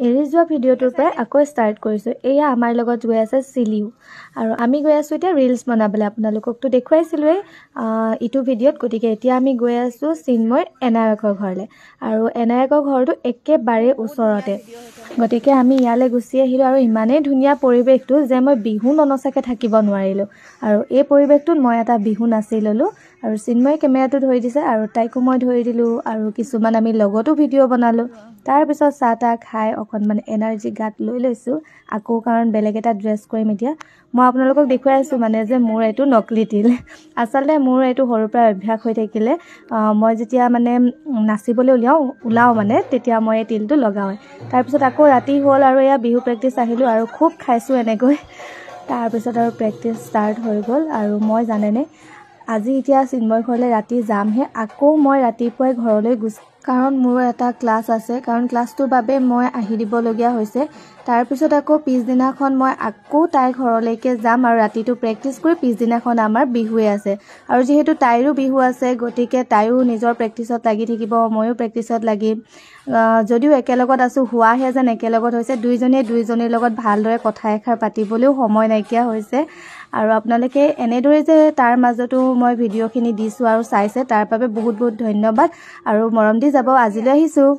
এৰি যোৱা ভিডিঅ'টোৰ পৰাই আকৌ ষ্টাৰ্ট কৰিছোঁ। এয়া আমাৰ লগত গৈ আছে চিলিও আৰু আমি গৈ আছোঁ এতিয়া ৰিলচ বনাবলৈ। আপোনালোককতো দেখুৱাইছিলোঁৱেই ইটো ভিডিঅ'ত। গতিকে এতিয়া আমি গৈ আছোঁ চিন্ময়ৰ এনায়কৰ ঘৰলৈ আৰু এনায়কৰ ঘৰটো একেবাৰে ওচৰতে। গতিকে আমি ইয়ালৈ গুচি আহিলোঁ আৰু ইমানেই ধুনীয়া পৰিৱেশটো যে মই বিহু ননচাকৈ থাকিব নোৱাৰিলোঁ। আৰু এই পৰিৱেশটোত মই এটা বিহু নাচি ল'লোঁ আৰু চিন্ময়ে কেমেৰাটো ধৰি দিছে আৰু তাইকো মই ধৰি দিলোঁ আৰু কিছুমান আমি লগতো ভিডিঅ' বনালোঁ। তাৰপিছত চাহ তাহ খাই অকণমান এনাৰ্জি গাত লৈ লৈছোঁ আকৌ, কাৰণ বেলেগ এটা ড্ৰেছ কৰিম এতিয়া। মই আপোনালোকক দেখুৱাই আছোঁ মানে যে মোৰ এইটো নকলি তিল। আচলতে মোৰ এইটো সৰুৰ পৰাই অভ্যাস হৈ থাকিলে, মই যেতিয়া মানে নাচিবলৈ ওলাওঁ মানে তেতিয়া মই এই তিলটো লগাওঁৱে। তাৰপিছত আকৌ ৰাতি হ'ল আৰু এয়া বিহু প্ৰেক্টিচ আহিলোঁ আৰু খুব খাইছোঁ এনেকৈ। তাৰপিছত আৰু প্ৰেক্টিচ ষ্টাৰ্ট হৈ গ'ল। আৰু মই জানেনে আজি এতিয়া চিন্ময় ঘৰলৈ ৰাতি যামহে, আকৌ মই ৰাতিপুৱাই ঘৰলৈ গুচি, কাৰণ মোৰ এটা ক্লাছ আছে, কাৰণ ক্লাছটোৰ বাবে মই আহি দিবলগীয়া হৈছে। তাৰপিছত আকৌ পিছদিনাখন মই আকৌ তাইৰ ঘৰলৈকে যাম আৰু ৰাতিটো প্ৰেক্টিচ কৰি পিছদিনাখন আমাৰ বিহুৱে আছে। আৰু যিহেতু তাইৰো বিহু আছে, গতিকে তাইও নিজৰ প্ৰেক্টিচত লাগি থাকিব, ময়ো প্ৰেক্টিচত লাগিম। যদিও একেলগত আছোঁ, হোৱাহে যেন একেলগত হৈছে, দুইজনীয়ে দুইজনীৰ লগত ভালদৰে কথা এষাৰ পাতিবলৈও সময় নাইকিয়া হৈছে। আৰু আপোনালোকে এনেদৰে যে তাৰ মাজতো মই ভিডিঅ'খিনি দিছোঁ আৰু চাইছে, তাৰ বাবে বহুত বহুত ধন্যবাদ আৰু মৰম দি যাব। আজিলৈ আহিছোঁ।